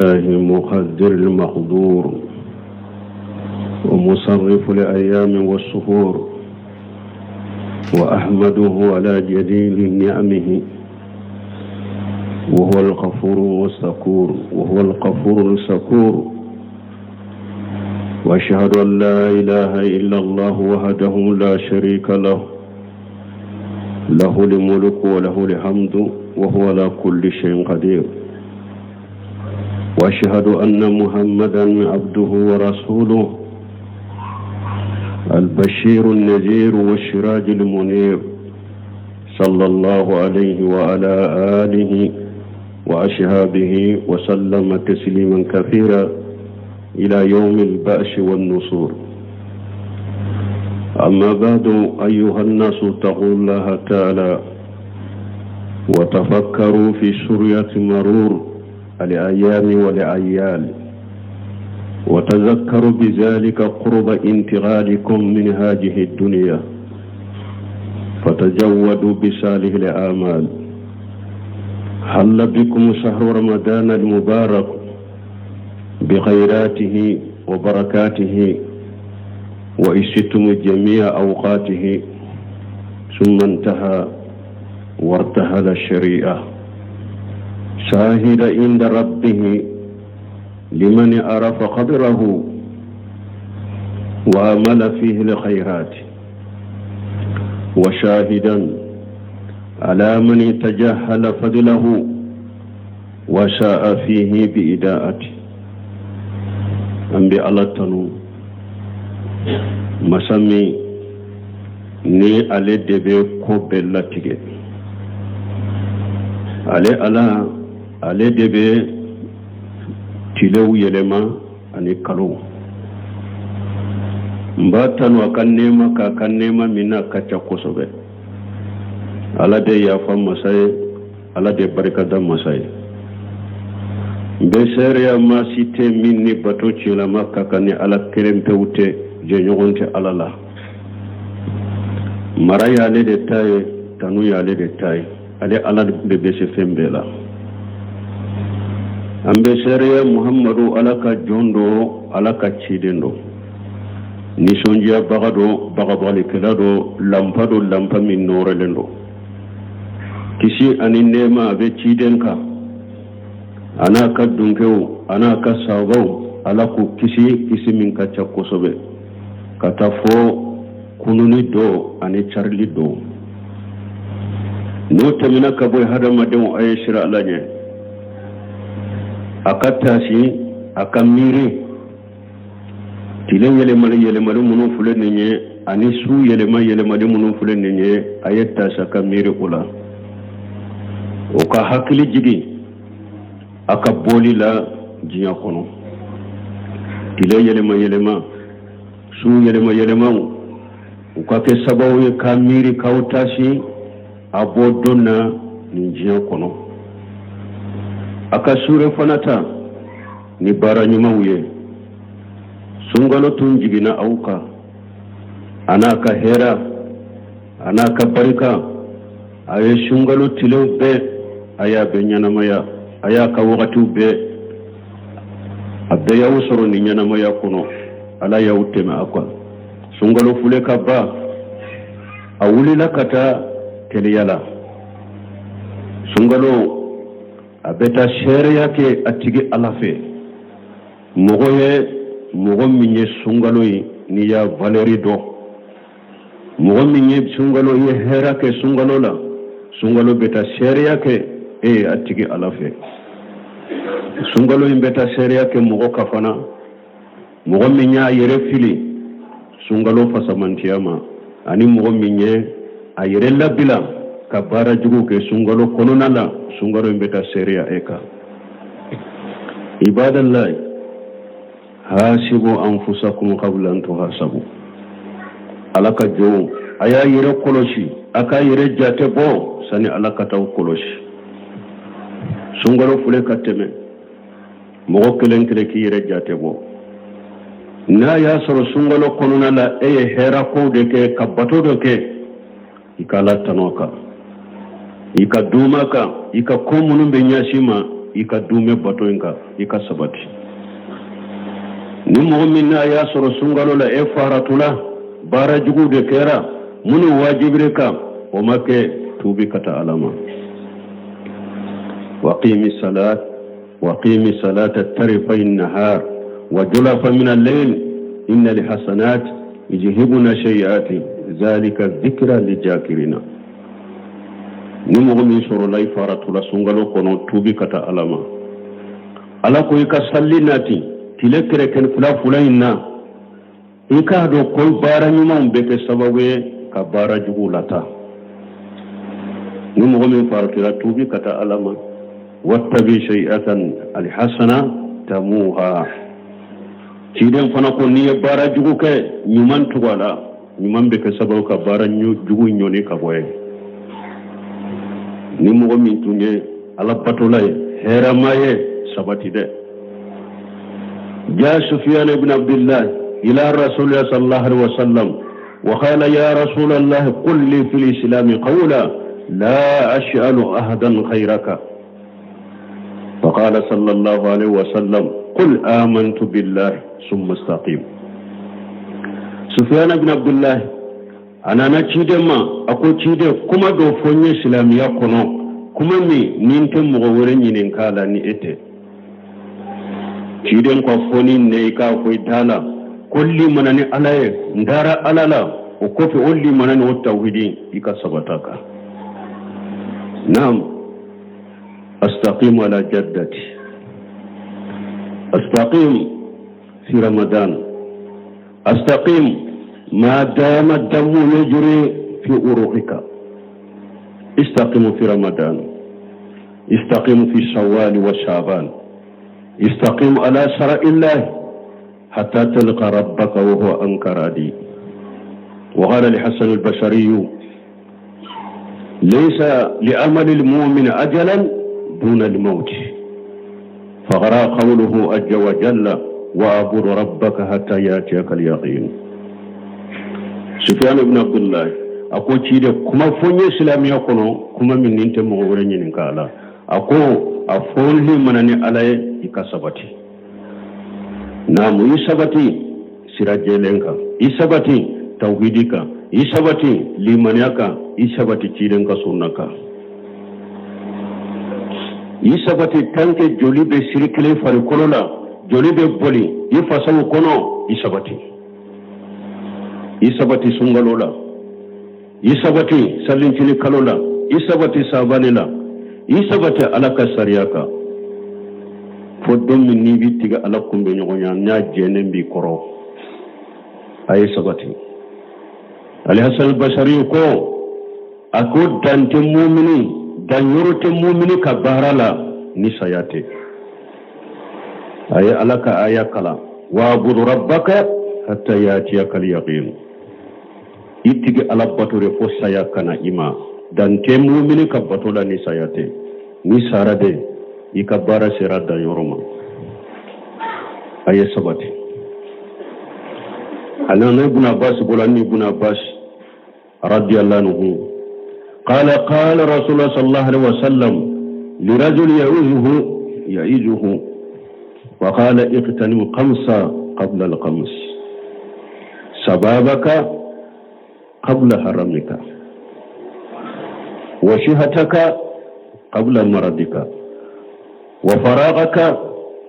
الله مقدر المقدور ومصرف الأيام والشهور وأحمده على جليل نعمه وهو الغفور والشكور وهو الغفور الشكور وأشهد أن لا إله إلا الله وحده لا شريك له له الملك وله الحمد وهو على كل شيء قدير واشهد ان محمدا عبده ورسوله البشير النذير والسراج المنير صلى الله عليه وعلى اله واصحابه وسلم تسليما كثيرا الى يوم البأس والنصور اما بعد ايها الناس اتقوا الله تعالى وتفكروا في سرية مرور الأيام والأيال وتذكروا بذلك قرب انتقالكم من هذه الدنيا فتجودوا بصالح الأعمال حل بكم شهر رمضان المبارك بخيراته وبركاته وإشتم جميع أوقاته ثم انتهى وارتهل الشريعة شاهد عند ربه لمن عرف قدره وعمل فيه الخيرات وشاهدا على من تجهل فضله وشاء فيه بإداءته an bɛ ala tanu masa min ni ale de bɛ ko bɛɛ latigɛ ale ala ale de bɛ tilew yɛlɛma ani kalow n b'a tanu a ka nɛɛma k'a ka nɛɛma min n'a ka ca kosɛbɛ ala de yafa masa ye ala de barikada masa ye n bɛ seereya maa si tɛ min ni bato tiɲɛlama ka kan ni ala kelen pewu tɛ jɛɲɔgɔn tɛ ala la mara y'ale de ta ye tanu y'ale de ta ye ale ala de bɛ se fɛn bɛɛ la an bɛ seereya muhamadu ala ka jɔn don ala ka ciden don nisɔndiyabaga don bagabagalikɛla don lanpa don lanpa min nɔɔrɔlen don kisi ani nɛɛma a bɛ ciden kan a n'a ka dunkew a n'a ka sabaw ala k'u kisi kisi min ka ca kosɛbɛ ka taa fɔ kununni don ani carili don n'o tɛmɛna ka bɔ hadamadenw a ye siran ala ɲɛ a ka taasi a ka miiri tile yɛlɛmali yɛlɛmali minnu filɛ nin ye ani su yɛlɛma yɛlɛmali minnu filɛ nin ye a ye taasi a ka miiri o la o ka hakili jigin a ka bɔli la diɲɛ kɔnɔ tile yɛlɛma yɛlɛma su yɛlɛma yɛlɛmaw u ka kɛ sababu ye ka miiri k'aw taasi a bɔ don na nin diɲɛ kɔnɔ a ka surɔfana ta ni baara ɲumanw ye sunkalo tun jiginna aw kan a n'a ka hɛra a n'a ka barika a ye sunkalo tilew bɛɛ a y'a bɛɛ ɲɛnamaya a y'a ka wagatiw bɛɛ a bɛɛ y'aw sɔrɔ nin ɲɛnamaya kɔnɔ ala y'aw tɛmɛ a kan sunkalo fule ka ban a wulila ka taa teliya la sunkalo a bɛ taa seereya kɛ a tigi ala fɛ mɔgɔ ye mɔgɔ min ye sunkalo ye n'i y'a valeur dɔn mɔgɔ min ye sunkalo ye hɛrɛ kɛ sunkalo la sunkalo bɛ taa seereya kɛ e ye a tigi ala fɛ sunkalo in bɛ taa seereya kɛ mɔgɔ kan fana mɔgɔ min y'a yɛrɛ fili sunkalo fasamantiya ma ani mɔgɔ min ye a yɛrɛ labila ka baara jugu kɛ sunkalo kɔnɔna la sunkalo in bɛ taa seereya e kan ibadallahi hasibu anfusakum qabla an tuhasabu ala ka jɔnw a y'a yɛrɛ kɔlɔsi a k'a yɛrɛ jate bɔ sani ala ka t'aw kɔlɔsi sunkalo fule ka tɛmɛ mɔgɔ kelen kelen k'i yɛrɛ jate bɔ n'a y'a sɔrɔ sunkalo kɔnɔna la e ye hɛra kow de kɛ ka bato dɔ kɛ i ka ala tanu a kan i ka duuma kan i ka ko minnu bɛ ɲɛsin ma I ka duumɛ bato in kan, i ka sabati. Ni mɔgɔ min n'a y'a sɔrɔ sunkalo la, e faratula, baara jugu de kɛra minnu wajibir'i kan, o ma kɛ, tuubi ka taa Ala ma. Waqimi salat, waqimi salata tarifai nahar wa julafa min al-layl, inna alhasanat yujhibuna sayiati, zalika dhikra lijakirina. Ni mɔgɔ min sɔrɔla i faratula sunkalo kɔnɔ, tuubi ka taa Ala ma. Ala ko i ka salli nati tile kɛrɛkɛn fila fila in na. I k'a dɔn ko baara ɲumanw bɛ kɛ sababu ye ka baara juguw lataa. Ni mɔgɔ min faratila, tuubi ka taa Ala ma. Wattabi sayiatan alhasana tamuha. Ciden fana ko n'i ye baara jugu kɛ, ɲuman tugu a la, ɲuman bɛ kɛ sababu ka baara jugu ɲɔni ka bɔ yen. Ni mɔgɔ min tun ye Ala batola ye, hɛrɛma ye, sabati dɛ. Ja Sufyan ibn Abdullah ila Rasulillah sallallahu alaihi wasallam wa qala ya Rasulallah, qul li fil islam qawla la ash'alu ahadan khayraka. فقال صلى الله عليه وسلم: قل آمنت بالله ثم استقيم. سفيان بن عبد الله a nana ciden ma, a ko: "Ciden, kuma dɔ fɔ n ye silamɛya kɔnɔ, kuma min ni n tɛ mɔgɔ wɛrɛ ɲininka la ni e tɛ." Ciden ko: "Fɔ ni ne i k'a fɔ i da la ko limana ni Ala ye, n dara Ala la." O kɔfɛ, o limana ni o tawhidi, i ka sabata kan. Naam, astaqimu ala jaddati, astaqim fi Ramadan, astaqim ma dama damu yajri fi uruqika. Istaqimu fi Ramadan, istaqimu fi Shawwal wa Sha'ban, istaqim ala shara'illah hatta talqa rabbaka wa huwa anka radi. وقال لحسن البشري: ليس لأمل المؤمن أجلا دون الموت. فقرأ قوله عز وجل: واعبد ربك حتى يأتيك اليقين. Sufyan ibn Abdullah a ko: "Ciden, kuma fɔ n ye silamɛya kɔnɔ, kuma min ni n tɛ mɔgɔ wɛrɛ ɲininka a la." A ko: "A fɔ n limana ni Ala ye, i ka sabati." Naamu, i sabati sira jɛlen kan, i sabati tawhidi kan, i sabati limaniya kan, i sabati ciden ka sunna kan, i sabati tant que joli bɛ circuler farikolo la, joli bɛ boli i fasaw kɔnɔ, i sabati. I sabati sunkalo la, i sabati salincini kalo la, i sabati sabani la, i sabati Ala ka sariya kan, fo don min n'i b'i tigɛ Ala kunbɛ ɲɔgɔnya n'a jɛnen b'i kɔrɔ. A ye sabati. Alhasan Basari ko, a ko dan tɛ mumini, dan yɔrɔ tɛ mumini ka baara la ni saya tɛ. A ye Ala ka aya kalan: wa'bud rabbaka hatta yatiyaka al-yaqin. I tigi Ala bato de fo saya kana i ma. Dan tɛ mumini ka bato la ni saya tɛ. Ni sara de, i ka baara sera dan yɔrɔ ma. A ye sabati. A nana Ibn Abbas bolo ni Ibn Abbas radiyallahu anhu قال قال رسول الله صلى الله عليه وسلم لرجل يعوزه يعيزه وقال: اغتنم خمسة قبل الخمس: شبابك قبل هرمك، وصحتك قبل مرضك، وفراغك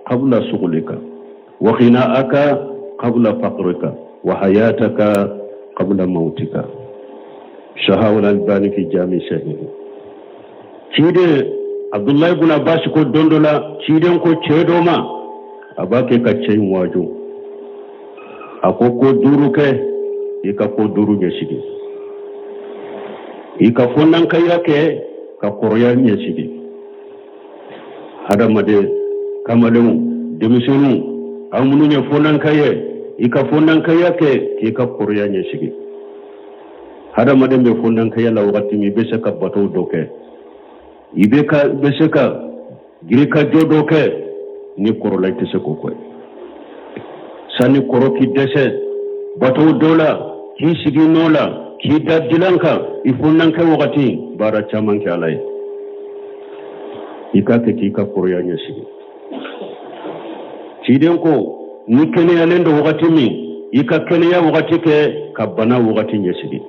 قبل شغلك، وغناءك قبل فقرك، وحياتك قبل موتك. صححه الألباني في جامع صحيح. Ciden Abdullahi ibn Abbas ko don dɔ la, ciden ko cɛ dɔ ma, a b'a kɛ ka cɛ in waaju, a ko: "Ko duuru kɛ, i ka ko duuru ɲɛsigi. I ka fɔnankaya kɛ ka kɔrɔya ɲɛsigi. Hadamaden, kamalenw, denmisɛnninw, aw minnu ye fɔnanka ye, i ka fɔnankaya kɛ k'i ka kɔrɔya ɲɛsigi. Hadamaden bɛ fɔnankaya la wagati min, i bɛ se ka batow dɔ kɛ, i bɛ se ka girikajɔ dɔ kɛ. Ni kɔrɔla, i tɛ se k'o kɛ. Sani kɔrɔ k'i dɛsɛ batow dɔ la, k'i sigi nɔ la, k'i da dilan kan, i fɔnankɛ wagati, baara caman kɛ Ala ye. I k'a kɛ k'i ka kɔrɔya ɲɛsigi. Ciden ko ni kɛnɛyalen don wagati min, i ka kɛnɛya wagati kɛ ka bana wagati ɲɛsigi.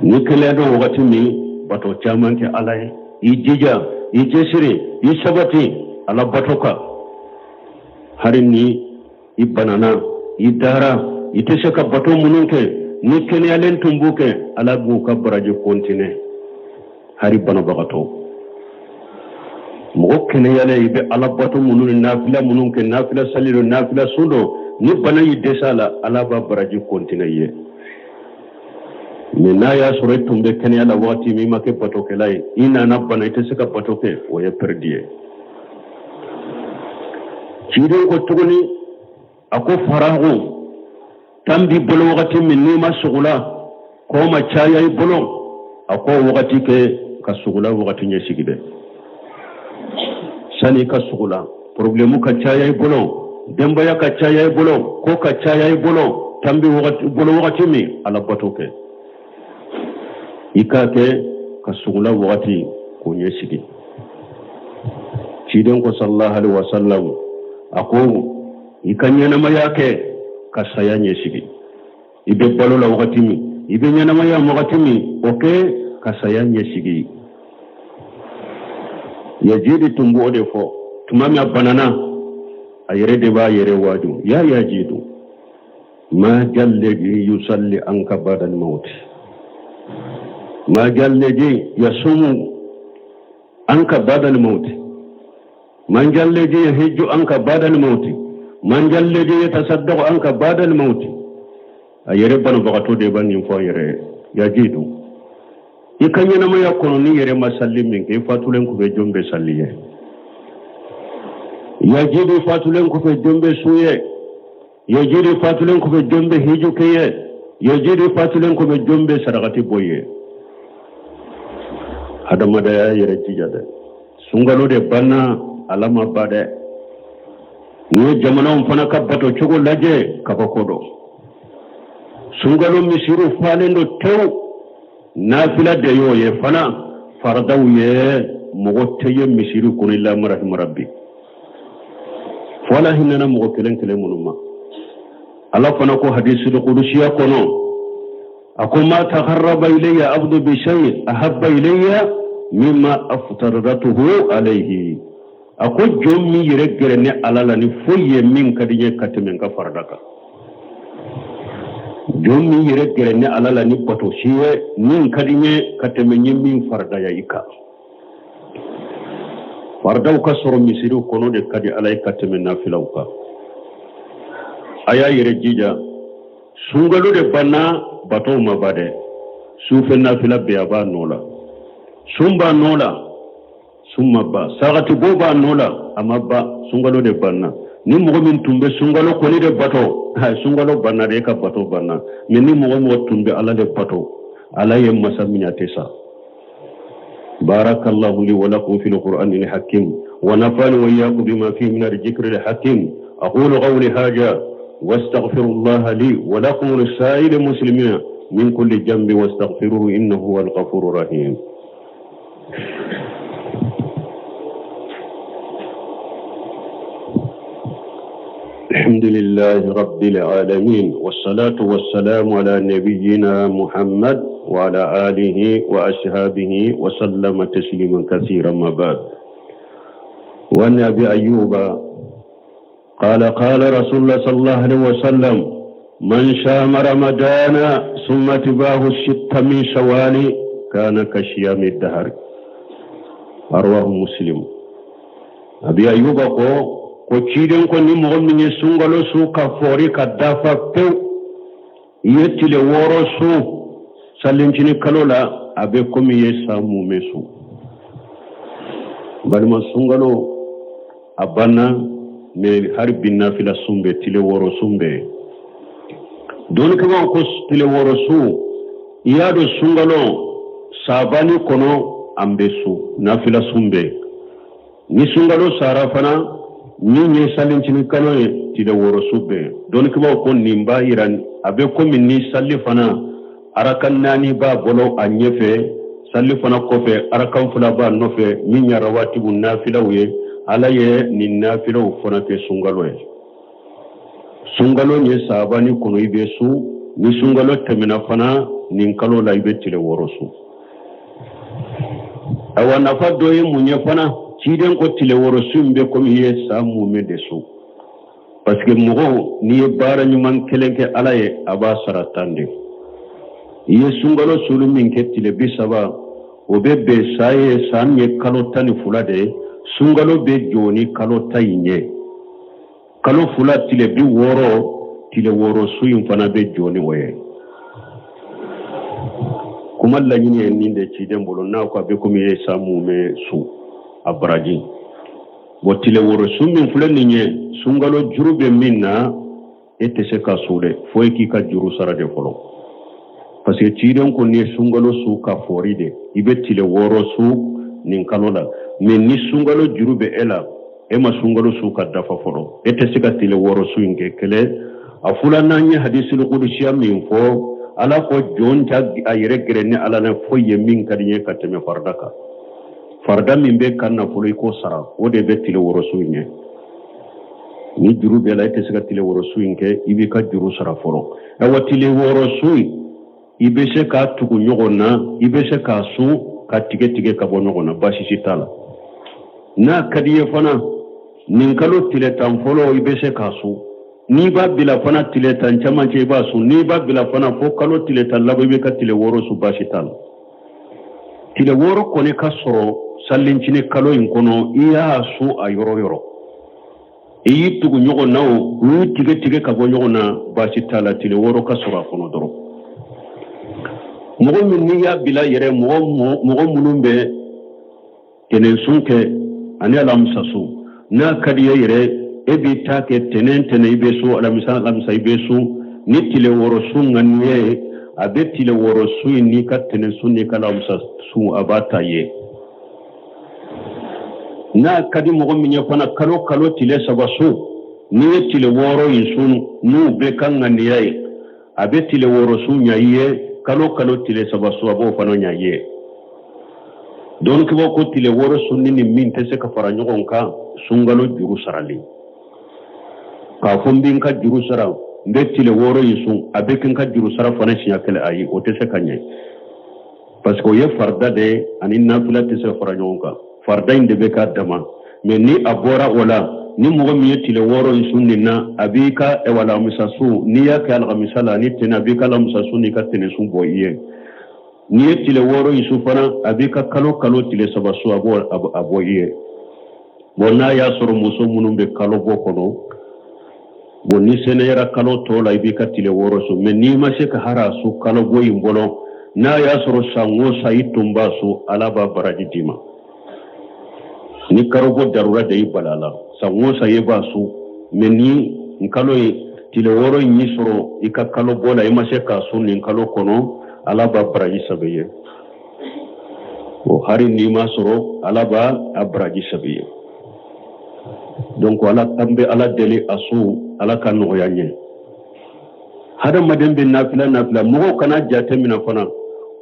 Ni kɛnɛya don wagati min, bato caman kɛ Ala ye, i jija, i cɛsiri, i sabati Ala bato kan. Hari ni i banana, i dara, i tɛ se ka bato minnu kɛ, ni kɛnɛyalen tun b'u kɛ, Ala b'u ka baraji kɔntinɛ. Hari banabagatɔ, mɔgɔ kɛnɛyalen, i bɛ Ala bato minnu ni nafila minnu kɛ, nafila sali don, nafila sun don, ni bana y'i dɛsɛ a la, Ala b'a baraji kɔntinɛ i ye. Mɛ n'a y'a sɔrɔ i tun bɛ kɛnɛya la wagati min, i ma kɛ batokɛla ye, i nana bana, i tɛ se ka bato kɛ, o ye pɛridi ye. Ciden ko tuguni, a ko farago temps b'i bolo wagati min, n'i ma sugula, ko ma caya i bolo, a ko wagati kɛ ka sugula wagati ɲɛsigi dɛ. Sani i ka sugula, problème ka caya i bolo, denbaya ka caya i bolo, ko ka caya i bolo, temps b'i bolo wagati min, Ala bato kɛ. I k'a kɛ ka sugula wagati k'o ɲɛsigi. Ciden ko sallallahu alaihi wasallam, a ko i ka ɲɛnamaya kɛ ka saya ɲɛsigi. I bɛ balo la wagati min, i bɛ ɲɛnamaya wagati min, o kɛ ka saya ɲɛsigi. Yajidi tun b'o de fɔ tuma min a banana, a yɛrɛ de b'a yɛrɛ waaju: ya yajidu ma jalladi yusalli anka bada almauti, ma jalladi yasumu anka bada almauti, man jalladi yahijju anka bada almauti, man jalladi yatasaddaqu anka bada almauti. A yɛrɛ banabagatɔ de b'a nin fɔ a yɛrɛ ye. Yajidu, i ka ɲɛnamaya kɔnɔ, n'i yɛrɛ ma salli min kɛ, i fatulen kɔfɛ, jɔn bɛ salli i ye? Yajidu, fatulen kɔfɛ, jɔn bɛ sun i ye? Yajidu, fatulen kɔfɛ, jɔn bɛ hiju kɛ i ye? Yajidu, fatulen kɔfɛ, jɔn bɛ sarakati bɔ i ye? Hadamadenya yɛrɛ jija dɛ. Sunkalo de banna, Ala ma ban dɛ. N'i ye jamanaw fana ka bato cogo lajɛ, kabako don. Sunkalo misiriw falen don tewu, nafila de y'o ye fana, faradaw ye mɔgɔ tɛ ye misiri kɔnɔ illa man rahima rabbi, fo Ala hinɛna mɔgɔ kelen kelen minnu ma. Ala fana ko hadisul kudusiya kɔnɔ, a ko ma takarraba ilayya abdu bi shay ahabba ilayya mimma aftaradatuhu alayhi. A ko jɔn m'i yɛrɛ gɛrɛ ne Ala la ni foyi ye min ka di n ye ka tɛmɛ n ka farada kan. Jɔn m'i yɛrɛ gɛrɛ ne Ala la ni bato si ye min ka di n ye ka tɛmɛ n ye min faradaya i kan. Faradaw ka sɔrɔ misiriw kɔnɔ de ka di Ala ye ka tɛmɛ nafilaw kan. A y'a yɛrɛ jija. Sunkalo de banna, batow ma ban dɛ. Sufɛ nafila bɛɛ a b'a nɔ la, sun b'a nɔ la, sun ma ban, sarakati bɔ b'a nɔ la, a ma ban. Sunkalo de banna. Ni mɔgɔ min tun bɛ sunkalo kɔni de bato, sunkalo banna de, e ka bato banna. Mɛ ni mɔgɔ mɔgɔ tun bɛ Ala de bato, Ala ye masa min a tɛ sa. Barakallahu li wa lakum fil qur'anil hakim wa nafa'ani wa iyyakum bima fihi min al-dhikri al-hakim. Aqulu qawli hadha wastaghfirullaha li wa lakum wa lisa'iril muslimina min kulli dhanbin wastaghfiruhu innahu huwal ghafurur rahim. الحمد لله رب العالمين والصلاة والسلام على نبينا محمد وعلى آله وأصحابه وسلم تسليما كثيرا ما بعد. وعن أبي أيوب قال قال رسول الله صلى الله عليه وسلم من شام رمضان ثم تباه الست من شوال كان كشيام الدهر. رواه مسلم. Abi Ayuba ko ko ciden ko ni mɔgɔ min ye sunkalo sun ka fɔri ka dafa pewu, i ye tile 6 sun salincini kalo la, a bɛ komi i ye san mumɛ sun. Balima, sunkalo a banna, mɛ hali bi nafila sun bɛ, tile 6 sun bɛ. Dɔnnikɛbaaw ko tile 6 sun, i y'a dɔn sunkalo sabani kɔnɔ an bɛ sun, nafila sun bɛ. Ni sunkalo sara fana, min ye salincini kalo ye, tile 6 sun bɛ. Dɔnnikɛbaaw ko nin b'a yira a bɛ komi ni sali fana araka 4 b'a bolo a ɲɛfɛ. Salifana kɔfɛ, arakan fila b'a nɔfɛ min ye rawatibu nafilaw ye. Ala ye nin nafilaw fana kɛ sunkalo ye. Sunkalo ye sabani kɔnɔ i bɛ sun. Ni sunkalo tɛmɛna fana, nin kalo la i bɛ tile 6 sun. Ayiwa, nafa dɔ ye mun ye fana? Ciden ko tile 6 sun bɛ komi i ye san mumɛ de sun, parce que mɔgɔw, n'i ye baara ɲuman kelen kɛ Ala ye, a b'a sara 10 de. I ye sunkalo sulu min kɛ tile 30, o bɛ bɛn san ye. San ye kalo 12 de ye. Sunkalo bɛ jɔ ni kalo 10 in ye, kalo 2 tile 60. Tile 6 sun in fana bɛ jɔ ni o ye. Kuma laɲini ye nin de ciden bolo, n'a ko a bɛ komi i ye san mumɛ sun a baraji. Bon, tile 6 sun min filɛ nin ye, sunkalo juru bɛ min na, e tɛ se ka sun dɛ, fo e k'i ka juru sara de fɔlɔ, parce que ciden ko n'i ye sunkalo sun ka fɔri de, i bɛ tile 6 sun nin kalo la. Mais ni sunkalo juru bɛ e la, e ma sunkalo sun ka dafa fɔlɔ, e tɛ se ka tile 6 sun in kɛ. Kelen a filanan ye hadisul kudusiya min fɔ, Ala ko jɔn tɛ a yɛrɛ gɛrɛ ni Ala la foyi ye min ka di n ye ka tɛmɛ farida kan. Farida min bɛ kan na fɔlɔ, i k'o sara, o de bɛ tile 6 sun in ye. Ni juru b'e la, e tɛ se ka tile 6 sun in kɛ, i b'i ka juru sara fɔlɔ. Ayiwa, tile 6 sun in, i bɛ se k'a tugu ɲɔgɔn na, i bɛ se k'a sun ka tigɛ tigɛ ka bɔ ɲɔgɔn na, baasi si t'a la. N'a ka di i ye fana, nin kalo tile 10 fɔlɔ, i bɛ se k'a sun. N'i b'a bila fana tile 10 cɛmancɛ, i b'a sun. N'i b'a bila fana fo kalo tile 10 laban, i bɛ ka tile 6 sun, baasi t'a la. Tile 6 kɔni ka sɔrɔ salincinin kalo in kɔnɔ, i y'a sun a yɔrɔ yɔrɔ, i y'i tugu ɲɔgɔn na o, u y'i tigɛ tigɛ ka bɔ ɲɔgɔn na, baasi t'a la. Tile 6 ka sɔrɔ a kɔnɔ dɔrɔn. Mɔgɔ min n'i y'a bila yɛrɛ, mɔgɔ minnu bɛ tɛnɛnsun kɛ ani alamisa sun, n'a ka di i ye yɛrɛ, e b'i ta kɛ tɛnɛn tɛnɛn i bɛ sun, alamisa alamisa i bɛ sun. Ni tile 6 sun ŋaniya ye, a bɛ tile 6 sun in n'i ka tɛnɛn sun n'i ka alamisa sun, a b'a ta ye. N'a ka di mɔgɔ min ye fana, kalo kalo tile 3 sun, n'i ye tile 6 in sun n'u bɛɛ ka ŋaniya ye, a bɛ tile 6 sun ɲa i ye. Kalo kalo tile 3 sun, a b'o fana ɲa i ye. Dɔnnikɛbaaw ko tile 6 sunni ni min tɛ se ka fara ɲɔgɔn kan, sunkalo juru sarali. K'a fɔ n bɛ n ka juru sara, n bɛ tile 6 in sun, a bɛ kɛ n ka juru sara fana siɲɛ kelen, ayi, o tɛ se ka ɲɛ, parce que o ye farida de ye, ani nafila tɛ se ka fara ɲɔgɔn kan. Farida in de bɛ k'a dama. Mais ni a bɔra o la, ni mɔgɔ min ye tile 6 in sun nin na, a b'i ka alamisa sun, n'i y'a kɛ alamisa la ani tɛnɛn, a b'i ka alamisa sun n'i ka tɛnɛn sun bɔ i ye. N'i ye tile 6 in sun fana, a b'i ka kalo kalo tile 3 sun, a b'o a bɔ i ye. Bon, n'a y'a sɔrɔ muso minnu bɛ kalo bɔ kɔnɔ, bon, ni sɛnɛyara kalo tɔ la, i b'i ka tile 6 sun. Mais n'i ma se ka hara sun kalo bɔ in bolo, n'a y'a sɔrɔ san o san i tun b'a sun, Ala b'a baraji d'i ma. Ni kalo bɔ darura de y'i bala la, san o san i b'a sun. Mais ni n kalo ye tile 6 in y'i sɔrɔ i ka kalo bɔ la, i ma se k'a sun nin kalo kɔnɔ, Ala b'a baraji sɛbɛn i ye. O hari n'i ma sɔrɔ, Ala b'a a baraji sɛbɛn i ye. Donc ala, an bɛ Ala deli, a sun, Ala ka nɔgɔya ɲɛ. Hadamaden bɛ nafila nafila, mɔgɔw kana jate minɛ fana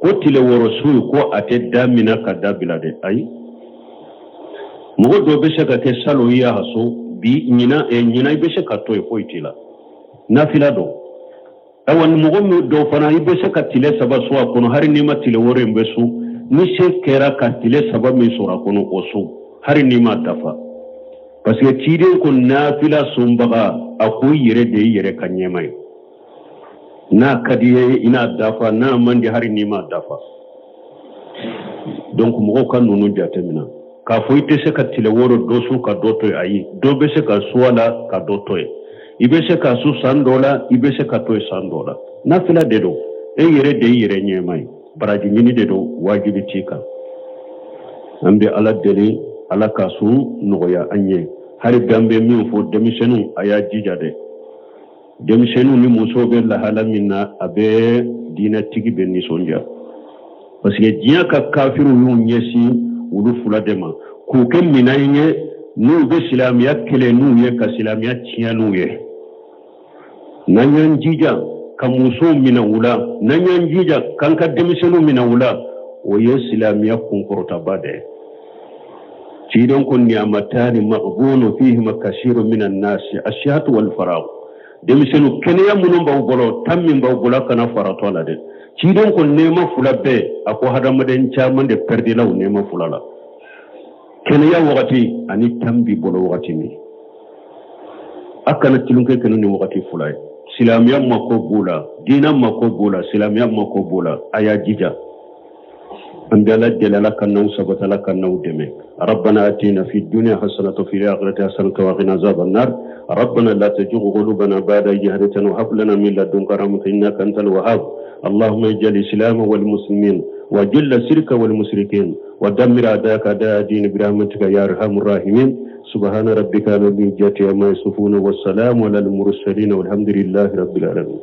ko tile 6 sun ko a tɛ da minɛ ka da bila dɛ, ayi. Mɔgɔ dɔ bɛ se ka kɛ salon i y'a sun, bi ɲinan, ɲinan i bɛ se ka to yen, foyi t'i la, nafila don. Ayiwa, ni mɔgɔ min dɔw fana, i bɛ se ka tile 3 sun a kɔnɔ, hali n'i ma tile 6 in bɛ sun. Ni se kɛra ka tile 3 min sɔrɔ a kɔnɔ, o sun, hali n'i ma dafa, parce que ciden ko nafila sunbaga, a ko i yɛrɛ de y'i yɛrɛ ka ɲɛma ye. N'a ka di ye, i n'a dafa, n'a man di, hali n'i ma dafa. Donc mɔgɔw ka ninnu jateminɛ k'a fɔ i tɛ se ka tile 6 dɔ sun ka dɔ to yen, ayi. Dɔ bɛ se ka sun a la ka dɔ to yen. I bɛ se ka sun san dɔ la, i bɛ se ka to yen san dɔ la. Nafila de don, e yɛrɛ de y'i yɛrɛ ɲɛma ye, baraji ɲini de don, wajibi t'i kan. An bɛ Ala deli, Ala ka sun nɔgɔya an ye. Hali bi an bɛ min fɔ denmisɛnninw, a y'a jija dɛ. Denmisɛnninw ni musow bɛ lahala min na, a bɛ diinɛtigi bɛ nisɔndiya, parce que diɲɛ ka kafiriw y'u ɲɛsin olu fila de ma k'u kɛ minɛn ye n'u bɛ silamɛya kɛlɛ n'u ye, ka silamɛya tiɲɛ n'u ye. N'an y'an jija ka musow minɛ u la, n'an y'an jija k'an ka denmisɛnninw minɛ u la, O ye silamɛya kunkɔrɔtaba de ye. Ciden ko niamatani maghbunu fihima kasiru minan nasi asihatu wal farag. Denmisɛnninw, kɛnɛya minnu b'aw bolo, temps min b'aw bolo, a kana faratɔ la dɛ. Ciden ko nɛɛma fila bɛɛ, a ko hadamaden caman de pɛridila o nɛɛma fila la, kɛnɛya wagati ani temps b'i bolo wagati min. A kana tulonkɛ kɛ ni wagati fila ye. Silamɛya mako b'u la, diinɛ mako b'u la, silamɛya mako b'u la. A y'a jija. An bɛ Ala deli, Ala ka n'aw sabati, Ala ka n'aw dɛmɛ. Rabbana atina fi dunya hasanatan fi akhirati hasanatan wa qina azaban nar. Rabbana la tuzigh qulubana ba'da idh hadaytana wa hab lana min ladunka rahmatan innaka antal wahhab. Allahumma ij'al islam wal muslimin wa jilla sirka wal mushrikin wa dammir a'daka a'da din bi rahmatika ya arhamar rahimin. Subhana rabbika rabbil izzati amma yasifun wa salamun alal mursalin walhamdulillahi rabbil alamin.